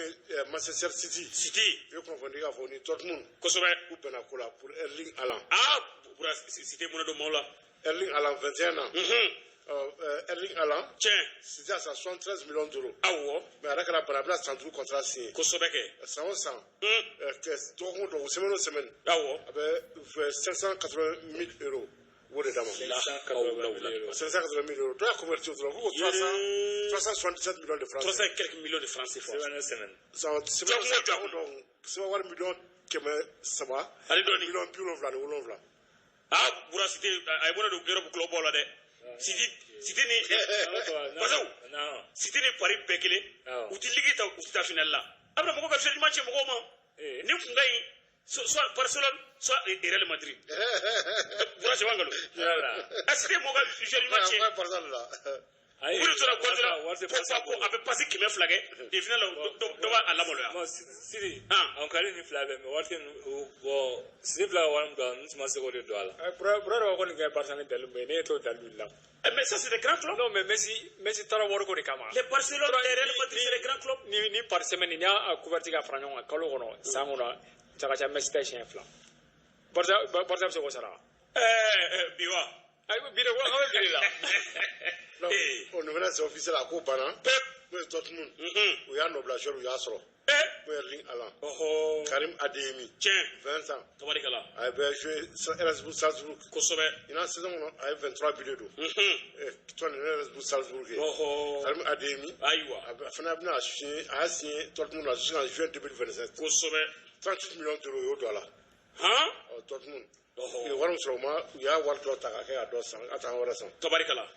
Mun ye Manchester City. City. U ye kunnafoni k'a fɔ ni Dortmund. Kosɛbɛ. U bɛnna ko la pour Erling Haaland. Aa, Bura, City mun don maaw la. Erling Haaland, 21 ans. Erling Haaland. Tiɲɛ. City a san 73 millions d'euros. Awɔ. Mais a yɛrɛ kɛra bana, a bɛna san 5 contrat signé. Kosɛbɛ kɛ. San o san, dɔgɔkun o dɔgɔkun, semaine o semaine, Awɔ. a bɛ 580 000 euros, u b'o de d'a ma. 580 000 euros. Dɔw y'a converti o dɔrɔn ko 377 millions de francs. 300 et quelques millions de francs CFA. Semaine semaine. San semaine Dɔgɔkun o o dɔgɔkun, semaine wari miliyɔn 300 ani dɔɔni. Miliyɔn 77. Aa, Bura, City a ye bɔnɛ don Europe club baw la dɛ. City ni Basaw, City ni Paris bɛɛ kelen. U ti ligue ta, u ti taa finale la. A bɛna mɔgɔ ka joueur ɲuman cɛ mɔgɔw ma. Ni kun ka ɲi, soit Barcelone, soit Real Madrid. Bura, cɛ b'a nkalon. A City mɔgɔ ka joueur ɲuman cɛ. Barça de la. O de tora Guardiola ko a bɛ passe 200 kɛ de finale la, dɔ b'a lamaloya. Bon, Sidi, an ka di ni fila bɛɛ, mais waati bon, Sidi fila ka wari min don a la, n tun ma se k'o de don a la. Bura de b'a ko nin kɛ Barça ni dalu ye, ne t'o dalu la. Mais ça, c'est des grands clubs. Non, mais Messi taara wariko de kama. Les Barcelone et Real Madrid, c'est des grands clubs. Ni par semaine ni y'a couverture ka fara ɲɔgɔn kan kalo kɔnɔ, san kɔnɔ, ca ka ca Messi ta siɲɛ 2. Barça bɛ se k'o sara. Ɛɛ, bi wa. Ayi, bi de ko an bɛ bi de la. Donc o nin fana, c'est officiel, a ko banna. N'o ye Dortmund, u y'a nɔbila joueur, u y'a sɔrɔ. N'o ye Erling Haaland. Karim Adeyemi. Tiɲɛ. 20 ans. Tabarikala. A bɛ jouer RB Salzbourg. Kosɛbɛ. Ɲinan saison kɔnɔ, a ye 23 buts de don. Tɔn nin RB Salzbourg ye. Karim Adeyemi. Ayiwa. A fana bɛna signé, a y'a signé Dortmund la jusqu'en juin 2027. Kosɛbɛ. 38 millions d'euros, u y'o don a la. Han. Ɔ, Dortmund. U ye wari min sɔrɔ, u ma, u y'a wari dɔ ta k'a kɛ ka dɔ san, ka taa wɛrɛ san. Tabarikala.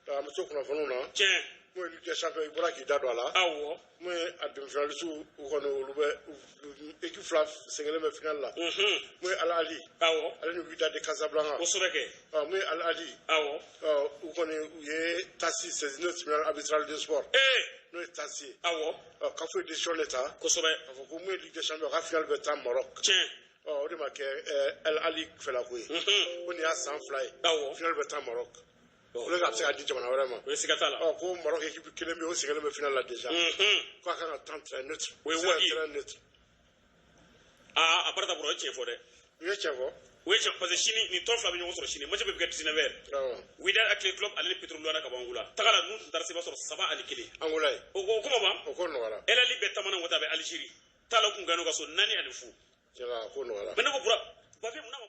Donc an bɛ to kunnafoniw na. Tiɲɛ. Mun ye Ligue des champions, i bɔra k'i da don a la. Awɔ. Mun ye a demi-finaliste, u kɔni, olu bɛ équipe fila sɛgɛnnen bɛ finale la. Mun ye Al Ahly. Awɔ. Ale ni Wydad de Casablanca. Kosɛbɛ kɛ. Ɔ, mun ye Al Ahly. Awɔ. Ɔ, u kɔni, u ye TAS, saisine tribunal arbitral de sport. N'o ye TAS ye. Awɔ. Ɔ, CAF ye décision de ta. Kosɛbɛ. K'a fɔ ko mun ye Ligue des champions, ka finale bɛ taa Maroc. Tiɲɛ. Ɔ, o de ma kɛ Al Ahly fɛlako ye. Ko nin y'a san 2 ye. Awɔ. Finale bɛ taa Maroc. O de a bɛ se ka di jamana wɛrɛ ma. O ye siga t'a la. Ɔ, ko Maroc équipe kelen bɛ yen, o sigilen bɛ finale la déjà. K'a kan ka temps très neutre. O ye waati ye. Très neutre. Aa, a barika bɔra, o ye tiɲɛ fɔ dɛ. U ye tiɲɛ fɔ. O ye tiɲɛ, parce que sini nin tɔn fila bɛ ɲɔgɔn sɔrɔ sini, match bɛ kɛ 19 heures. Awɔ. Wydad Athletic Club ale ni Petro Luanda ka bɔ Angola. Taga la ninnu tun taara se, i b'a sɔrɔ 3-1. Angola ye. O kuma ban. O ko nɔgɔyara. El Ahly bɛ tamana kɔtɛ, a bɛ Algérie. Taa la, u kun gɛn'u ka so 4-0. Tiɲɛ la, a ko nɔgɔyara. Mais ne ko Bura, Bafe, mun na ma